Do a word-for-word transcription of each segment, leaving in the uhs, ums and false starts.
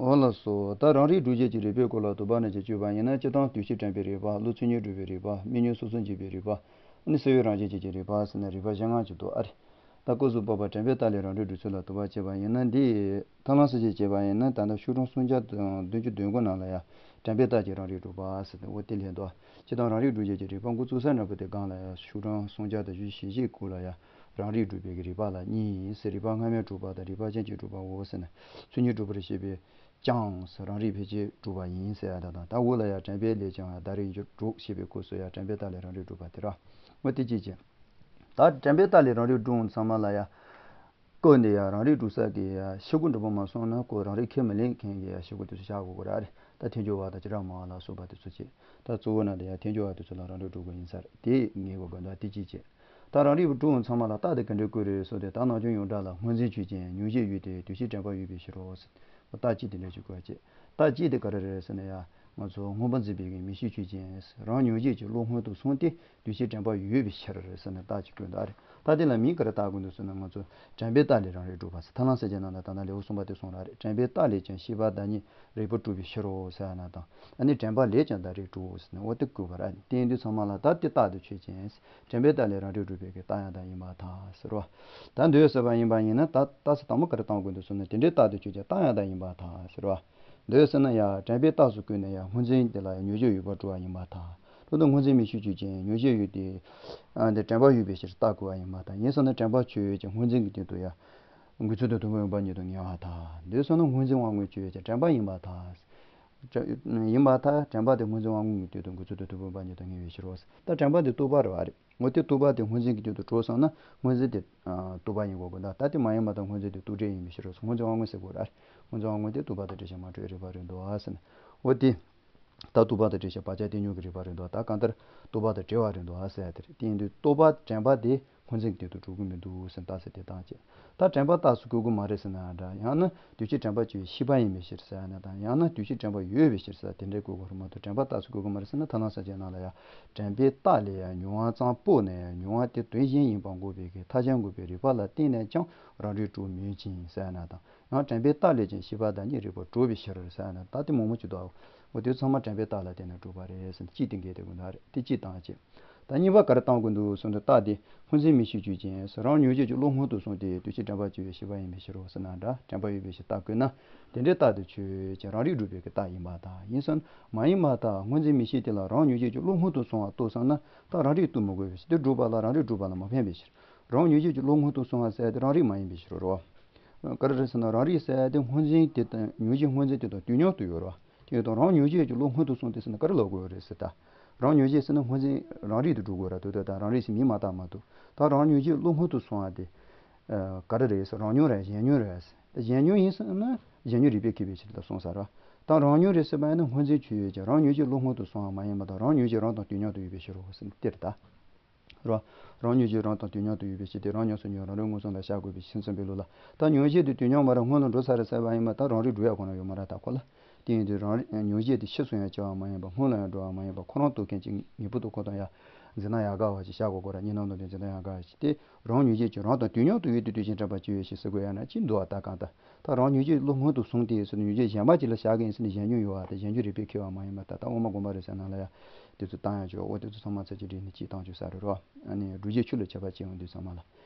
འོ་ལགས་སོ། ད་རང་རིག་སྒྲུབ་བྱེད་ཀྱི་རིགས་པའི་སྐོར་ལ་དོགས་པ་རྣམས་ཀྱིས་དཔྱད་པ་ཡིན་ན། སྤྱིར་བཏང་དུས་ཕྱིས་དྲན་པའི་རིགས་པ། བློ་ཚུལ་གཉིས་སྒྲུབ་པའི་རིགས་པ། མིག་ཉིད་སོ་སོར་འབྱེད་པའི་རིགས་པ། ཨ་ནི་གསལ་བའི་རང་བཞིན་འབྱེད་ཀྱི་རིགས་པ་ཟེར་ནས་རིགས་པ་བཞི་ལྔ་ཅིག་འདུག་ཨ་རེ། ད་སྐབས་སུ་བབ་པ་དྲན་པའི་རྟགས་ལས་རང་རིག་སྒྲུབ་ཚུལ་ལ་དོགས་པ་བྱས་པ་ཡིན་ན། འདི་ཐར་ལམ་གསལ་བྱེད་བྱས་པ་ཡིན་ན། ད་ལྟ་ཤོག་གྲངས་སུམ་བརྒྱ་དང་བདུན་ཅུ་དོན་དགུ་ནང་ལ་ཡང་དྲན་པའི་རྟགས་ཀྱིས་རང་རིག་སྒྲུབ་པ་ཟེར་ཏེ་འོ་དེ་ལས་འདུག། སྤྱིར་བཏང་རང་རིག་སྒྲུབ་བྱེད་ཀྱི་རིགས་པ་འགོ་བཙུགས་ས་འདྲ་པོ་དེ་སྒང་ལ་ཡང་ཤོག་གྲངས་སུམ་བརྒྱ་དང་བཞི་བཅུ་ཞེ་བཞི་གུ་ལ་ཡང་རང་རིག་སྒྲུབ་པའི་གི་རིགས་པ་ལ་གཉིས་ཡིན་ཟེར། རིགས་པ་སྔ་མའི་སྒྲུབ་པ་དང་རིགས་པ་ཅན་གྱི་སྒྲུབ་པའོ་ཟེར་ནས། ཚུལ་གཉིས་སྒྲུབ་པར་བཤད་པའི་ཀྱང་ཟེར། རང་རིག་ཕལ་ཆེར་སྒྲུབ་པ་ཡིན་ཟེར་ཡ་དང་། ད་འོག་ལ་ཡང་དྲན་པའི་ལས་ཀྱང་ཡང་བདག་རིག་འཇུག་གྲོགས་ཞེས་པའི་སྐབས་སུ་ཡང་དྲན་པའི་རྟགས་ལས་རང་རིག་སྒྲུབ་པ་དེ་ར། འོ་དེ་གཅིག་བྱས། ད་དྲན་པའི་རྟགས་ལས་རང་རིག་སྒྲུབ་ཚང་མ་ལ་ཡང་སྐབས་འདི་ཡང་རང་རིག་སྒྲུབ་ས་གི་ཡང་ཤེལ་སྒོ་འདྲ་པོ་མ་སོང་ན་ཁོ་རང་རིག་ཁས་མི་ལེན་མཁན་གྱི་ཡང་ཤེལ་སྒོ་དེ་ཚོ་བཞག་དགོས་ཀྱི་ར་རེད། ད་ཐལ་འགྱུར་བ་དང་བྱེ་བྲག་སྨྲ་བ་ལ་སོགས་པ་དེ་ཚོ་བྱས། ད་གཙོ་བོ་ནང་དུ་ཡང་ཐལ་འགྱུར་བ་དེ་ཚོ་ལ་རང་རིག་སྒྲུབ་དགོས་ཡིན་ས་རེད། དེ་ངེས་དགོས་དགོས་འདུག། དེ་གཅིག་བྱས། ད་རང་རིག་པ་སྒྲུབ་ཚང་མ་ལ་རྟགས་དེ་ག་འདྲ་བཀོད་རེད་ཟེར་དུས། ད་ནང་སྦྱོང་ཡོངས་གྲགས་ལ་སྔོ་འཛིན་ཆོས་ཅན། མྱོང་བྱེད་ཡུལ་དེ་དུས་ཕྱིས་དྲན་པ་ཡོད་པའི་ཕྱིར་རོ་ཟེར། རྟགས་གཅིག་དེ་འདྲ་ཞིག་བཀོད་བྱས། རྟགས་གཅིག་དེ་ག་རེ་རེད་ཟེར་ན་ཡང་ང་ཚོ་མངོན་པར་འཛིན་པའི་གི་མིག་ཤེས་ཆོས་ཅན། རང་མྱོང་བྱེད་ཀྱི་བློ་སྔོན་དུ་སོང་སྟེ་དུས་ཕྱིས་དྲན་པ་ཡོད་པའི་ཕྱིར་ཟེར་ནས་རྟགས་གཅིག་བཀོད་འདུག་ཨ་རེད། ད་དེ་ལ་མིང་ག་རེ་བཏགས་དགོས་འདུག་ཟེར་ན། ང་ཚོ་དྲན་པའི་རྟགས་ལས་རང་རིག་སྒྲུབ་པ་ཟེར། ཐར་ལམ་གསལ་བྱེད་ནང་ལ་ད་ལྟ་ལེའུ་གསུམ་པ་དེ་གསུངས་ར་རེད། དྲན་པའི་རྟགས་ལས་ཀྱང་ཤེས་པ་བདག་ཉིད་རིག་པར་གྲུབ་པའི་ཕྱིར་རོ་ཟེར་ཡ་ན་དང་། ཨ་ནི་དྲན་པ་ལས་ཀྱང་བདག་རིག་གྲུབ་ཟེར་ནས་འོ་དེ་བཀོད་པ་ར། དེ་ཡིན་དུས་ཚང་མ་ལ་ད་དེ་རྟགས་དེ་ཆོས་ཅན། དྲན་པའི་རྟགས་ལས་རང་རིག་སྒྲུབ་པའི་གི་རྟགས་ཡང་དག་ཡིན་པར་ཐལ་ཟེར་བ། ད་འདོད་ཟེར་བ་ཡིན་པ་ཡིན་ན། ད་རྟགས་ཟེར་དང་པོ་ག་རེ་བཏང་དགོས་འདུག་ཟེར་ན། དེ་འདྲའི་རྟགས་དེ་ཆོས་ཅན། རྟགས་ཡང་དག་ཡིན་པར་ཐལ་ཟེར་བ། འདོད་ཟེར་ན་ཡང་དྲན་པའི་རྟགས་སུ་བཀོད་ནས་ཡང་སྔོ་འཛིན་དེ་ལ་ཡང་མྱོང་བྱེད་ཡོད་པར་གྲུབ་པ་ཡིན་པར་ཐལ། ལྷག་ཏུ་སྔོ་འཛིན་མིག་ཤེས་ཆོས་ཅན། མྱོང་བྱེད་ཡུལ་དེ་ཨ་འདི་དྲན་པ་ཡོད་པའི་ཕྱིར་རྟགས་བཀོད་པ་ཡིན་པར་ཐལ། ཡིན་ཟེར་ན་དྲན་པ་ཆོས་ཅན། སྔོ་འཛིན་གྱི་སྟེང་དུ་ཡང་འགོད་ཚུལ་དང་དོན་དམ་པ་ཉིད་དུ་ངེས་པར་ཐལ། འདོད་ཟེར་ན་སྔོ་འཛིན་དབང་མངོན་ཆོས་ཅན། དྲན་པ་ཡིན་པར་ཐལ། ཡིན་པར་ཐལ། དྲན་པ་དེ་སྔོ་འཛིན་དབང་མངོན་གྱི་སྟེང་དུ་འགོད་ཚུལ་དང་དོན་དམ་པ་ཉིད་དུ་ངེས་པའི་ཕྱིར་རོ། ད་དྲན་པ་དེ་རྟོག་པ་རེད་པ་རེད། འོ་དེ་རྟོག་པ་དེ་སྔོ་འཛིན་གྱི་སྟེང་དུ་གྲུབ་སོང་ན་སྔོ་འཛིན་དེ་ཨ་རྟོག་པ་ཡིན་དགོས་ཀྱི་འདུག། ད་དེ་མ་ཡིན་པ་དང་སྔོ་འཛིན་དེ་རྟོག་བྲལ་ཡིན་པའི་ཕྱིར་རོ། སྔོ་འཛིན་དབང་མངོན་ཟེར་དགོས་ར། སྔོ་འཛིན་དབང་མངོན་དེ་རྟོག་པ་དང་བྲལ་བྱ་མ་གྲུབ་པའི་རིགས་པ་རེད་འདུག་ཨ་ཟེར་ན། འོ་དེ། ད་རྟོག་པ་དང་བྲལ་བྱ་བག་ཆགས་རྟེན་འབྱུང་གི་རིགས་པ་རེད་འདུག། ད་གང་ལྟར་རྟོག་པ་དང་བྲལ་བ་རེད་འདུག་ཨ་ཟེར་ཡ་དེ་རེད། དེ་ཡིན་དུས་རྟོག་པ་དྲན་པ་དེ་སྔོ་འཛིན་གྱི་སྟེང་དུ་གྲུབ་ཀྱི་མི་འདུག་ཟེར། རྟགས་ཟེར་དེ་བཏང་བྱས། ད་དྲན་པ་རྟགས་སུ་བཀོད་དགོས་མ་རེད་ཟེར་ན་འདྲ། ཡང་ན་དུས་ཕྱིས་དྲན་པ་ཆོས་ཅན། ཤེས་པ་ཡིན་པའི་ཕྱིར་ཟེར་ཡ་ན་དང་། ཡང་ན་དུས་ཕྱིས་དྲན་པ་ཡོད་པའི་ཕྱིར་ཟེར་དེ་འདྲའི་བཀོད་དགོས་རེད་མ་གཏོགས། དྲན་པ་རྟགས་སུ་བཀོད་དགོས་མ་རེད་ཟེར་ན། ཐར་ལམ་གསལ་བྱེད་ནང་ལ་ཡང་དྲན་པའི་རྟགས་ལས་ཡང་མྱོང་བ་ཙམ་དཔོག་ནས་ཡང་མྱོང་བ་དེ་དོན་གཞན་ཡིན་པར་འགོག་པའི་གི་ཐག་ཆོད་འགོག་པའི་རིགས་པ་ལ་བརྟེན་ནས་ཀྱང་རང་རིག་གྲུབ་མོད་ཀྱི་ཟེར་ཡ་ན་དང་། ཡང་དྲན་པའི་རྟགས་ལས་ཀྱང་ཤེས་པ་བདག་ཉིད་རིག་པར་གྲུབ་པའི་ཕྱིར་ཟེར་ན། ད་དེ་མང་པོ་ཅིག་འདུག། འོ་དེ་ཚང་མ་དྲན་པའི་རྟགས་ལ་བརྟེན་ནས་གྲུབ་པ་རེད་ཟེར་ན། གཅིག་དེ་འགལ་དེ་དགོས་འདུག་རེད། དེ་གཅིག་བཏང་བྱས། ད་གཉིས་པ་ག་རེ་བཏང་དགོས་འདུག་ཟེར་ན། རྟགས་དེ་སྔོ་འཛིན་མིག་ཤེས་ཆོས་ཅན། རང་མྱོང་བྱེད་ཀྱི་བློ་སྔོན་དུ་སོང་སྟེ་དུས་ཕྱིས་དྲན་པ་ཆོས་ཅན། ཤེས་པ་ཡིན་པའི་ཕྱིར་རོ་ཟེར་ན་འདྲ། དྲན་པ་ཡོད་པའི་ཕྱིར་རྟགས་བཀོད་ན། དེ་འདྲའི་རྟགས་དེ་ཆོས་ཅན། རང་རིག་སྒྲུབ་པའི་གི་རྟགས་ཡིན་པར་ཐལ། ཡིན་ཟེར་ན་མ་ཡིན་པར་ཐལ། སྔོ་འཛིན་མིག་ཤེས་དེ་ལ་རང་མྱོང་བྱེད་ཀྱི་བློ་སྔོན་དུ་སོང་བ་རྟོགས་སོང་ན་ད་རང་རིག་རྟོགས་མི་དགོས་པའི་ཕྱིར། དེ་སྒྲུབ་པ་ལ་རང་རིག་སྒྲུབ་པ་ལ་མ་ཕན་པའི་ཕྱིར། རང་མྱོང་བྱེད་ཀྱི་བློ་སྔོན་དུ་སོང་བ་ཟེར་དེ་རང་རིག་མ་ཡིན་པའི་ཕྱིར་རོ། ག་རེ་རེད་ཟེར་ན། རང་རིག་ཟེར་དེ་སྔོ་འཛིན་དེ་དང་མྱོང་བྱེད་སྔོ་འཛིན་དེ་དང་དུས་མཉམ་དུ་ཡོད་རེད་བ། དེ་དང་རང་མྱོང་བྱེད་ཀྱི་བློ་སྔོན་དུ་སོང་སྟེ་ཟེར་ན་ག་རེ་ལབ་དགོས་རེད་ཟེར་ད། རང་མྱོང་བྱེད་ཟེར་ན་སྔོ་འཛིན་རང་རིག་ཏུ་གྲུབ་དགོས་ར། དེ་དེ་དང་རང་རིག་ཟེར་མིང་མ་བཏགས་མ་གཏོགས། ད་རང་མྱོང་བྱེད་བློ་སྔོན་དུ་སོང་བ་དེ་ག་རེ་རེད་ཟེར། རང་མྱོང་རེད། གཞན་མྱོང་རེད་ཟེར། ད་གཞན་མྱོང་ཡིན་ཟེར་ན་གཞན་མྱོང་རིགས་པས་ཁེགས་པའི་ཕྱིར་ལ་སོང་ས་རེད་བ། ད་རང་མྱོང་རེད་ཟེར་བ་ཡིན་ན་སྔོ་འཛིན་ཆོས་ཅན། རང་མྱོང་བྱེད་བློ་སྔོན་དུ་སོང་བ་མ་ཡིན་པ་དང་། རང་མྱོང་བྱེད་རང་དང་དུས་མཉམ་དུ་ཡོད་པའི་ཕྱིར་རོ་ཟེར་ན་དེ་རེད་ད། རོ། རང་མྱོང་བྱེད་རང་དང་དུས་མཉམ་དུ་ཡོད་པའི་ཕྱིར་ཏེ། རང་ཉམས་སུ་མྱོང་རང་རིག་མངོན་སུམ་ལ་བཞག་དགོས་པའི་ཕྱིར། སེམས་ཙམ་པའི་ལུགས་ལ། ད་མྱོང་བྱེད་དེ་དུས་མཉམ་མ་རེད། སྔོན་ལ་འགྲོ་ཚར་རེད་ཟེར་བ་ཡིན་པ། ད་རང་རིག་སྒྲུབ་ཡ་ཁོ་ན་ཡོད་མ་རེད་ད་ཁོ་ལ། དེ་ཡིན་དུས་རང་རིག་མྱོང་བྱེད་དེ་ཕྱིས་སུ་ཡང་སྐྱེ་བ་མ་ཡིན་པ། སྔོན་ལ་ཡང་འགྲོ་བ་མ་ཡིན་པ། ཁོ་རང་རྟོགས་མཁན་གྱི་ངེས་པོ་དང་ཁོ་དང་ཡང་འཛིན་སྟངས་ཡང་དགའ་བ་ཞིག་བཞག་དགོས་ཁོ་ར། གཉིས་སྣང་དང་ལྡན་འཛིན་སྟངས་ཡང་དགའ་བ་ཞིག་སྟེ། རང་མྱོང་བྱེད་ཀྱི་རང་དང་དུས་མཉམ་དུ་ཡོད་དེ་དུས་གཞན་དྲན་པ་ཅི་ཡོད་ཞེས་ཟེར་དགོས་ཡ་ན་ཅི་འདུག་བ། ད་གང་ལྟར། ད་རང་མྱོང་བྱེད་བློ་སྔོན་དུ་སོང་སྟེ་ཟེར་ན་མྱོང་བྱེད་གཞན་པ་ཅིག་ལ་བཞག་གི་ཡིན་ཟེར་ན་གཞན་མྱོང་ཡོད་བ། དེ་གཞན་མྱོང་རིགས་པས་ཁེགས་པ་མ་ཡིན་པ། ད་ལྟ་དབུ་མ་དགོངས་པ་རེད་ཟེར་ནང་ལ་ཡང་དེ་ཚོ་བཏང་ཡང་ཆོག། འོ་དེ་ཚོ་ཚང་མ་ཚར་གཅིག་བསྒྲིལ་ནས་གཅིག་བཏང་ཆོག་ས་རེད་རོ། ཨ་ནི་སྒྲུབ་བྱེད་ཆོས་ལ་ཁྱད་པར་ཕྱེ་ཡོང་དུས་ཚང་མ་ལ་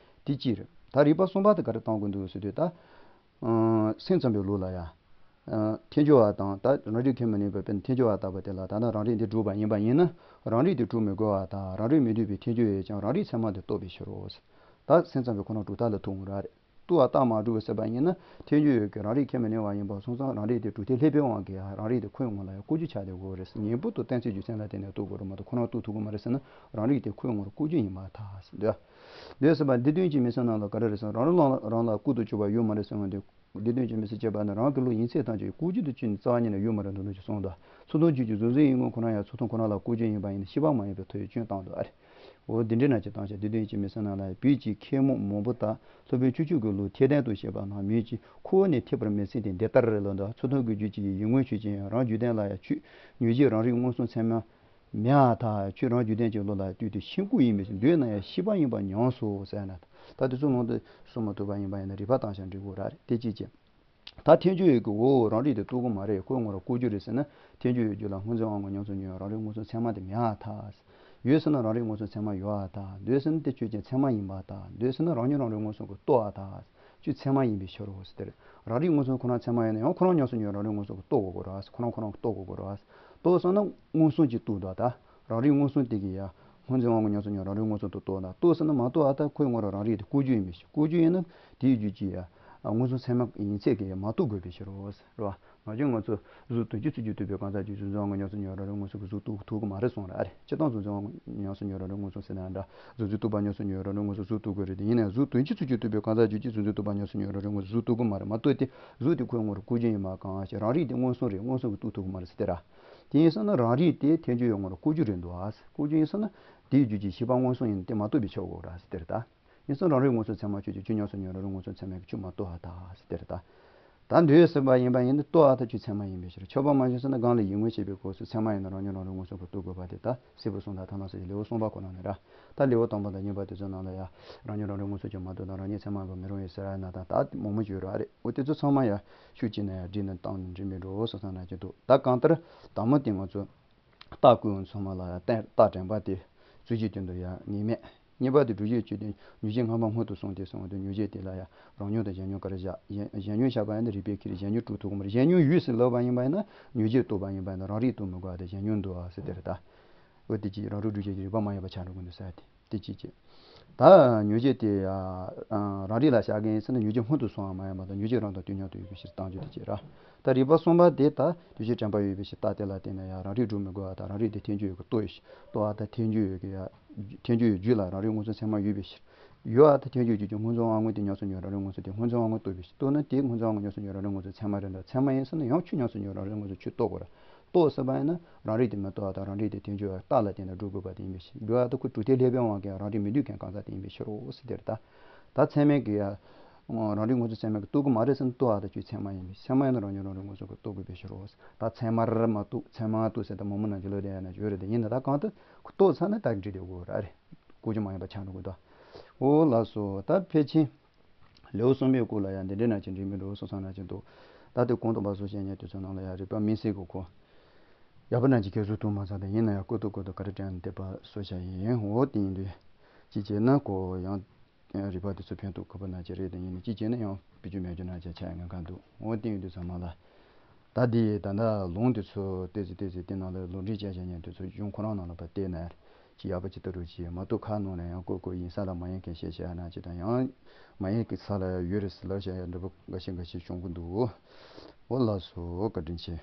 དེ་གཅིག་རེད། ད་རིགས་པ་གསུམ་པ་དེ་ག་རེ་བཏང་དགོས་འདུག་ཟེར་དུས་ད། སེམས་ཙམ་པའི་ལུགས་ལ་ཡང་། ཐལ་འགྱུར་བ་དང་། ད་རང་རིག་ཁས་མི་ལེན་པའི་དཔེར་ན་ཐལ་འགྱུར་བ་ལྟ་བུ་དེ་ལ་ད་ནི་རང་རིག་འདི་སྒྲུབ་པ་ཡིན་པ་ཡིན་ན་རང་རིག་འདི་སྒྲུབ་མི་དགོས་པ་དང་། རང་རིག་མི་འདོད་པའི་ཐལ་འགྱུར་ཡོད་ཀྱང་རང་རིག་ཚད་མ་འདི་རྟོགས་པའི་ཕྱིར་རོ། ད་སེམས་ཙམ་པའི་ཁོ་རང་གྲུབ་མཐའ་ལ་ཐུག་འོང་ར་རེད། རྟོགས་པ་རྟགས་མ་གྲུབ་པ་ཟེར་བ་ཡིན་ན་ཐལ་འགྱུར་ཡོད་ཀྱི་རང་རིག་ཁས་མི་ལེན་པ་ཡིན་པ་སོང་ཙང་རང་རིག་དེ་གྲུབ་མཐས་ལྷོད་པའི་དབང་གིས་རང་རིག་དེ་ཁོའི་ངོ་ལ་ཡང་བཀོད་རྒྱུ་ཆགས་བསྡད་དགོས་རེད། ངེས་པར་དུ་གཏན་ཚིགས་རྒྱུ་མཚན་ལ་བརྟེན་ནས་རྟོགས་དགོས་རེད་མ་གཏོགས་ཁོ་རང་རྟོགས་ཐུབ་ཀྱི་མ་རེད་ཟེར་ན་རང་རིག་དེ་ཁོའི་ངོར་བཀོད་རྒྱུ་ཡིན་པར་ཐལ་ཟེར་འདོད། འདོད་ཟེར་བ་འདི་དོན་གྱི་མི་ཚེ་ནང་ལ་ག་རེ་རེད་ཟེར་ན་རང་རང་ལ་རང་ལ་བཀོད་དུ་གྱུར་པ་ཡོད་མ་རེད་ཟེར་བ་འདི། འདི་དོན་གྱི་མི་ཚེ་སྐྱེལ་བ་ནི་རང་གི་བློ་ཡིན་ཚད་ཐམས་ཅད་བཀོད་རྒྱུ་དུ་བཅུག་ནས་རྩ་བ་ཉིད་ནས་ཡོད་མ་རེད་འདུག་ནོ་ཅིག་གསུངས་འདུག། ཚུལ་མཐོང་རྒྱུད་ཀྱི་གཟུགས་འཛིན་ཡིད་མངོན་ཁོ་ན་ཡང་ཚུལ་མཐོང་ཁོ་ན་ལ་བཀོད་རྒྱུ་ཡིན་པ་ཡིན་ན་ཤེས་པ་མ་ཡིན་པའི་ཐོག་ཡོད་སྐྱོན་བཏང་འདུག་ཨ་རེ། འོ་འདི་འདྲའི་ནང་གི་བཏང་བྱ་འདི་དོན་གྱི་མི་ཚེ་ནང་ལ་བོད་ཀྱི་མཁས་མང་མང་པོ་དག་སློབ་དཔོན་ཆོས་སྐྱོང་གི་ལུགས་ཐེག་ལྡན་དུ་བཤད་པ་ནང་མོད་ཀྱི་ཁོ་བོ་ནི་ཐེག་པར་མི་སྲིད་དེ་འདི་ལྟར་རེད་ལ་འདུག། ཚུལ་མཐོང་གི་རྒྱུད་ཀྱི་ཡིད་མངོན་ཆོས་ཅན། རང་རྒྱུད་ལྡན་ལ་ཡང་ཆོས་མྱོང་བྱེད་རང་རིག་མངོན་སུམ་ཚད་མ་མེད་པར་ཐལ། ཁྱོད་རང་རྒྱུད་ལྡན་གྱི་བློ་ལ་ལྟོས་ཏེ་ཤིན་ལྐུགས་ཡིན་མི་ཞིག་འདོད་ན་ཡང་ཤེས་པ་ཡིན་པར་ཉམས་སོ་ཟེར་ན། ད་དེ་ཚོ་ནང་དུ་གསུང་མ་ཐུབ་པ་ཡིན་པ་ཡིན་ན་རིགས་པ་བཏང་བྱ་འགྲིག་གོ་ར་རེད། དེ་གཅིག་བྱས། ད་ཐལ་འགྱུར་ཡོད་ཀྱི་འོ་རང་རིག་དེ་རྟོགས་ཀྱི་མ་རེད། ཁོའི་ངོ་ར་ལྐོག་གྱུར་རེད་ཟེར་ན། ཐལ་འགྱུར་ཡོད་རྒྱུ་ལ་སྔོ་འཛིན་དབང་ངོ་མྱོང་ཚོར་མྱོང་རང་རིག་མངོན་སུམ་ཚད་མ་དེ་མེད་པར་ཐལ། ཡོད་ཟེར་ན་རང་རིག་མངོན་སུམ་ཚད་མ་ཡོད་པར་ཐལ། འདོད་ཟེར་ན་དེ་ཆོས་ཅན་ཚད་མ་ཡིན་པར་ཐལ། འདོད་ཟེར་ན་རང་ཉིད་རང་རིག་མངོན་སུམ་གྱིས་རྟོགས་པར་ཐལ། ཆོས་ཚད་མ་ཡིན་པའི་ཕྱིར་རོ་ཟེར་དེ་རེད། རང་རིག་མངོན་སུམ་ཁོ་རང་ཚད་མ་ཡིན་ན་ཡང་ཁོ་རང་མྱོང་ཚོར་མྱོང་རང་རིག་མངོན་སུམ་གྱིས་རྟོགས་དགོས་ཀྱི་རེད། ཁོ་རང་ཁོ་རང་རྟོགས་དགོས་ཀྱི་རེད། རྟོགས་ཟེར་ན་མངོན་སུམ་གྱིས་རྟོགས་དགོས་ད། རང་རིག་མངོན་སུམ་དེ་གིས་ཡ། སྔོ་འཛིན་དབང་ངོ་མྱོང་ཚོར་མྱོང་རང་རིག་མངོན་སུམ་དུ་རྟོགས་ན། རྟོགས་ཟེར་ན་མ་རྟོགས་པར་ཐལ། ཁོའི་ངོ་ར་རང་རིག་དེ་ལྐོག་གྱུར་ཡིན་པའི་ཕྱིར། ལྐོག་གྱུར་ཡིན་ན་དེའི་རྒྱུ་ཅི་ཡ། མངོན་སུམ་ཚད་མ་ཡིན་ཚད་ཀྱིས་མ་རྟོགས་དགོས་པའི་ཕྱིར་རོ། རེད་བ། ང་ཚོས་ང་ཚོ་གཟུགས་དོན་སྤྱི་ཚུལ་གྱིས་རྟོགས་པའི་གང་ཟག་ཅིག་གཟུགས་འཛིན་དབང་ངོ་མྱོང་ཚོར་མྱོང་རང་རིག་མངོན་སུམ་གྱིས་གཟུགས་རྟོགས་ཐུབ་ཀྱི་མ་རེད་གསུངས་ར། ཨ་རེ། སྤྱིར་བཏང་གཟུགས་འཛིན་དབང་ངོ་མྱོང་ཚོར་མྱོང་རང་རིག་མངོན་སུམ་ཟེར་ན་འདྲ། གཟུགས་འཛིན་རྟོག་པ་མྱོང་ཚོར་མྱོང་རང་རིག་མངོན་སུམ་གཟུགས་རྟོགས་དགོས་རེད་དེ། ཡིན་ན་ཡང་གཟུགས་དོན་སྤྱི་ཚུལ་གྱིས་རྟོགས་པའི་གང་ཟག་ཅིག་གཟུགས་འཛིན་རྟོག་པ་མྱོང་ཚོར་མྱོང་རང་རིག་མངོན་སུམ་གཟུགས་རྟོགས་ཀྱི་མ་རེད། མ་རྟོགས་དེ་གཟུགས་དེ་ཁོའི་ངོ་ར་ལྐོག་གྱུར་ཡིན་པ་གང་ཞིག་རང་རིག་དེ་མངོན་སུམ་རེད། མངོན་སུམ་གྱིས་རྟོགས་ཐུབ་ཀྱི་མ་རེད་ཟེར་དེ་ར། དེ་ཡིན་ཙང་ན་རང་རིག་དེ་ཐལ་འགྱུར་ཡོད་ངོ་ར་ལྐོག་གྱུར་རེད་འདུག་ཨ། ལྐོག་གྱུར་ཡིན་ཙང་ན་དེའི་རྒྱུ་ཅིག་ཤེས་པ་མངོན་སུམ་ཡིན་ན་དེ་མ་རྟོགས་པའི་ཕྱིར་རོ་ཟེར་དེ་རེད་ད། ཡིན་ཙང་རང་རིག་མངོན་སུམ་ཚད་མ་ཁྱོད་ཀྱིས་ཆོས་མྱོང་ཚོར་མྱོང་རང་རིག་མངོན་སུམ་ཚད་མས་ཀྱི་ཆོས་མ་རྟོགས་པར་ཐལ་ཟེར་དེ་རེད་ད། ད་འདོད་ཟེར་བ་ཡིན་པ་ཡིན་ན་རྟོགས་པར་ཐལ། ཆོས་ཚད་མ་ཡིན་པའི་ཕྱིར། ཆོས་པ་མ་བྱུང་ཟེར་ན་གང་ལ་ཡིད་མངོན་བྱེད་པའི་སྐབས་སུ་ཚད་མ་ཡིན་ན་རང་ཉིད་རང་རིག་མངོན་སུམ་གྱིས་རྟོགས་དགོས་པ་དེ་ལྟ། སྲིད་པ་གསུམ་དང་ཐ་ན་སྲིད་ཀྱི་ལེའུ་གསུམ་པ་ཁོ་ན་ནས་ར། ད་ལེའུ་དང་པོ་དང་གཉིས་པ་དེ་ཚོའི་ནང་ལ་ཡ། རང་ཉིད་རང་རིག་མངོན་སུམ་གྱིས་མ་རྟོགས་དང་རང་ཉིད་ཚད་མ་ཡིན་པར་མི་རུང་བའི་ཟེར་ཡ་ན་དང་ད་མང་པོ་ཡོད་ར་རེད། འོ་དེ་ཚོ་ཚང་མ་ཡ་ཤུགས་གཅིག་ནས་ཡ་བསྒྲིལ་ནས་བཏང་ནས་འགྲིག་མི་འགྲོ་བསམ་བསམ་ན་ཅི་འདུག་ད་གང་ལྟར་དང་པོ་དེ་ང་ཚོ་རྟགས་བཀོད་ཚང་མ་ལ་ཡ་བརྟེན་རྟགས་དྲན་པ་དེ་རྩོད་གཞི་དོན་དུ་ཡ་ངེས་མེད། གཉིས་པ་དེ་སྒྲུབ་བྱེད་གཅིག་དེ་མྱུར་བྱེད་སྔ་མ་སྔོན་དུ་སོང་སྟེ་སོང་སྟེ་མྱུར་བྱེད་དེ་ལ་ཡ་རང་མྱོང་དང་གཞན་མྱོང་ག་རེ་བཞག་གཞན་གཞན་མྱོང་བཞག་པ་ཡིན་ན་རིགས་པས་ཁྱེར་གཞན་མྱོང་སྒྲུབ་ཐུབ་ཀྱི་མ་རེད། གཞན་མྱོང་ཡོད་ཟེར་ལབ་པ་ཡིན་པ་ཡིན་ན་མྱུར་བྱེད་རྟོགས་པ་ཡིན་པ་ཡིན་ན་རང་རིག་རྟོགས་མི་དགོས་པ་དེ་གཞན་མྱོང་འདུག་ཨ་ཟེར་དེ་རེད་ད། འོ་དེ་གཅིག་རང་རིག་སྒྲུབ་བྱེད་ཀྱི་རིགས་པ་མ་ཡིན་པ་ཆགས་འགྲོ་གི་འདུག་ཟེར་དེ་དེ་གཅིག་བྱས། ད་མྱུར་བྱེད་དེ་ཡ་རང་རིག་ལ་བཞག་གི་ཡིན་ཟེར་ན་མྱུར་བྱེད་སྔོན་དུ་སོང་བ་མ་ཡིན་པ་དང་མྱུར་བྱེད་རང་དང་དུས་མཉམ་དུ་ཡོད་པའི་ཕྱིར་བཏང་རྒྱུ་དེ་བྱས་ར། ད་རིགས་པ་གསུམ་པ་དེ་ད་དུས་གཞི་དྲན་པ་ཡོད་པའི་ཕྱིར་རྟགས་དེ་ལ་བརྟེན་ནས་ཡང་རང་རིག་སྒྲུབ་མི་དགོས་པ་དང་རང་རིག་དེ་ཐལ་འགྱུར་ཡོད་ཀྱི་རྟོགས་ཡོད་ཤིང་རྟོགས་པ་དང་ཐལ་འགྱུར་ཡོད་ཀྱི་ཡ། ཐལ་འགྱུར་ཡོད་རྒྱུ་ལ་རང་རིག་མངོན་སུམ་ཚད་མ་ཡོད་པའི་ཕྱིར། ཡོད་པ་དང་ཐལ་འགྱུར་ཡོད་རྒྱུ་ཀྱི་སྔོ་འཛིན་དབང་མངོན་དེ་མྱོང་ཚོར་མྱོང་རང་རིག་མངོན་སུམ་དེ་སྔོ་འཛིན་དབང་མངོན་རྟོགས་པའི་ཕྱིར། རྟོགས་ན་དེ་སྔོ་འཛིན་དབང་མངོན་མྱོང་ཚོར་མྱོང་རང་རིག་མངོན་སུམ་ཚད་མ་རེད་འདྲ། ཚད་མ་ཡིན་ཟེར་ན་ཡང་ཆོས་མྱོང་ཚོར་མྱོང་རང་རིག་མངོན་སུམ་ཆོས་རྟོགས་དགོས་ར། རྟོགས་ཟེར་བ་ཡིན་ན་རང་རིག་དེ་མི་རྟོགས་པ་དང་རང་རིག་དེ་ཐལ་འགྱུར་བ་རྟགས་ལ་བརྟེན་ནས་སྒྲུབ་དགོས་པ་དེ་ཡིན་པའི་ཕྱིར། སྒྲུབ་པ་དང་ཁོ་གྲུབ་མཐས་ལེགས་པའི་དབང་གིས་རང་རིག་མི་འདོད་མཁན་གང་ཟག་དེ་ཡིན་པའི་ཕྱིར་རོ་ཟེར་དེ་རེད་ད། ད་ཚད་མས་ཀྱི་ཡ། རང་རིག་མངོན་སུམ་ཚད་མས་ཀྱི་རྟོགས་ཀྱི་མ་རེད་ཟེར་ན་རྟོགས་པ་དང་ཆོས་ཚད་མ་ཡིན་པས་ཚད་མ་ཡིན་ན་རང་ཉིད་རང་རིག་མངོན་སུམ་གྱིས་རྟོགས་དགོས་པའི་ཕྱིར་རོ། ད་ཚད་མར་མ་རྟོགས་ཚད་མར་རྟོགས་ཟེར་ད་མང་པོ་ནང་བཞིན་ལོས་དེ་ཡང་ན་བརྗོད་རེད་དེ་ཡིན་ན་ད་གང་ལྟར་རྟོགས་ཚར་ན་ད་འགྲིག་དེ་དགོས་ར་རེད། ལྐོག་གྱུར་མ་ཡིན་པ་ཆགས་འགྲོ་དགོས་ད། འོ་ལགས་སོ། ད་ཕལ་ཆེར་ལེའུ་གསུམ་པའི་སྐོར་ལ་ཡང་འདི་འདྲའི་ནང་བཞིན་འགྲིག་མི་འགྲོ་བསམ་བསམ་ན་ཅི་འདུག་ད་དེ་གོང་དུ་བབས་སོ་བཤད་མཁན་དེ་ཚོའི་ནང་ལ་ཡང་རིགས་པ་དམིགས་བསལ་གྱི་ཁོ། ཡག་པོ་ནང་གི་གས་སུ་ཐུག་མ་ཚར་དེ་ཡིན་ན་ཡང་ཀོ་ཏོ་ཀོ་ཏོ་ག་རེ་དྲན་འདེབས་པ་སོ་བྱ་ཡིན། འོ་དེ་ཡིན་དུས་ཅི་བྱས་ན་ཁོ་ཡང་རིགས་པ་དེ་ཚོ་ཕན་ཐོགས་ཁོ་པ་ན་ཅི་རེད་དེ་ཡིན་ན་ཅི་བྱས་ན་ཡང་བེད་སྤྱོད་མེད་རྒྱུ་ན་ཅི་ཆ་ཡང་ངན་ག་འདུག་འོ་དེ་ཡིན་དུས་ཚང་མ་ལ་ད་དེ་ད་ལྟ་ལུང་དེ་ཚོ་ཏོག་ཙམ་ཏོག་ཙམ་དེ་ནང་ལ་ལུང་འདྲེན་བྱས་བྱས་ཉན་དེ་ཚོ་གཞུང་ཁོ་རང་ནང་ལ་ཕར་བལྟས་ན་ཅི་ཡག་པོ་ཅི་ལྟ་རུ་ཅི་མ་གཏོགས་ཁ་ནང་ལ་ཡང་ཀོ་ཀོ་ཡིན་ས་ལ་མ་ཡིན་མཁན་བཤད་བཤད་ན་ཅི་དང་ཡང་མ་ཡིན་གི་ས་ལ་ཡོད་རེད་ཟེར་ལབ་བཤད་ཡ་འདྲ་པོ་འགའ་ཤས་འགའ་ཤས་བྱུང་གི་འདུག་འོ་ལགས་སོ། བཀའ་དྲིན་ཆེ།